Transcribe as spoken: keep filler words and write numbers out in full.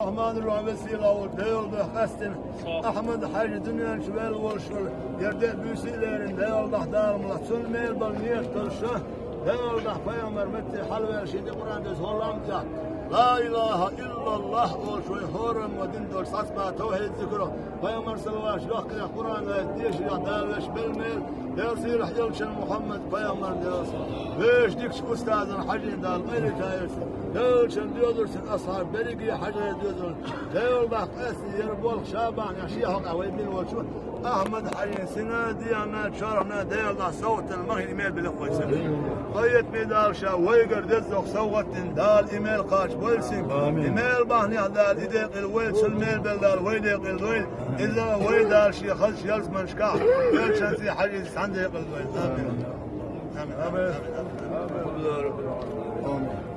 Рахьманир-Рахьим, весела волчу Делан дуьхьа къаьстина, Ахьмад-Хьаьжа дуьнен чу ваьлла волуш волу, яра де буьйса а лерина, Делан дуьхьа даламла цунна мел бала нийят долуш, Делан дуьхьа пайхамар метте хьалаваьлла шен тӀе Къуръан деза хӀолламца, ла илахьа иллаллахь олуш вай хӀораммо дина долчу цхьацца бан тавхьид зикро, пайхамар салаваташ йохкарехь Къуръан аят дешарехь Дала веш белла мел, Делан сийлахь элчан Мухьаммад пайхамар Делан, вешан дикачу устазан Хьаьжин Дала къайле тайрца, Делан элчан доьзалцин асхьаб берриге Хьаьжин доьзал, Делан дуьхьа къаьстина яра болх ша бахьанехь шен хьокъехь вай бина волчу Ахьмад-Хьаьжин сина, дегӀана, чорхана Делан дуьхьа совгӀатана махина мел билла вай ца. Къайтаме Дала ша вайгара деза доккха совгӀат дина, Дала и мел кхача вайла синга. Амин. И мел бахьанехь Дала и декъала вайла, цул мел белла Дала вай декъала вайла. Иза вай Дала шен хазачу ялсаманашкахь, элчанца Хьаьжин цхьаьна декъала вайла. Амин. Амин. Амин. Амин.